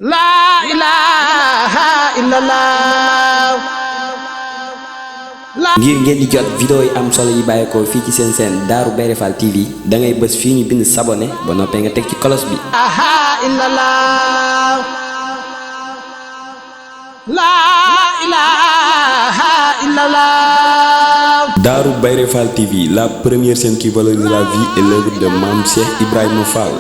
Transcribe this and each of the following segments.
laa ilaaha illallah. ngir ngeen di jot vidéo yi am solo yi bàyyeekoo fii ci seen chaîne Darou Bairé Fall TV da ngay bës fii ñu bind s'abonner ba noppee nga teg ci cloche bi. Darou Bairé Fall TV, la première chaîne qui valorise la vie et l'œuvre de Mame Cheikh Ibrahima Fall.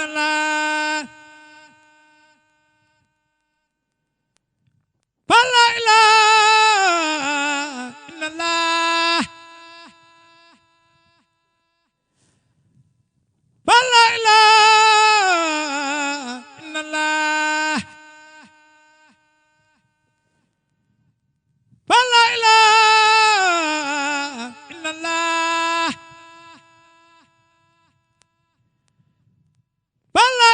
illallah fa la ilaha illallah fa la ilaha illallah fa la ilaha illallah fa la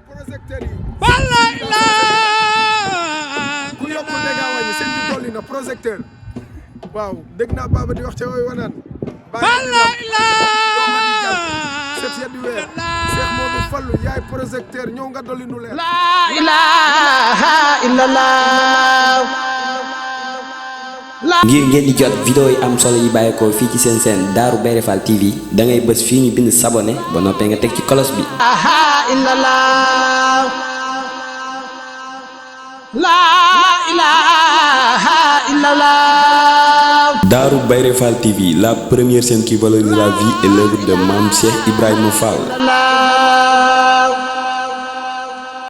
projecteur yi la ilaha ku yokkul da ngaa wàññi sëñ bi dolli na projecteur waaw dégg naa Baba di wax ca wooy wanaan la ilaha dooma di jàpp set ya di weer Cheikh Modou Fallou yaay projecteur ñëw nga dolli nu leer la ilaha illallah. ngir ngeen di jot vidéo yi am solo yi bàyyeekoo fii ci seen chaîne Darou Bairé Fall TV da ngay bës fii ñu bind s'abonné ba noppee nga teg ci cloche bi. La ilaha illallah. Darou Bairé Fall TV, la première chaîne qui valorise la vie et l'œuvre de Mame Cheikh Ibrahima Fall.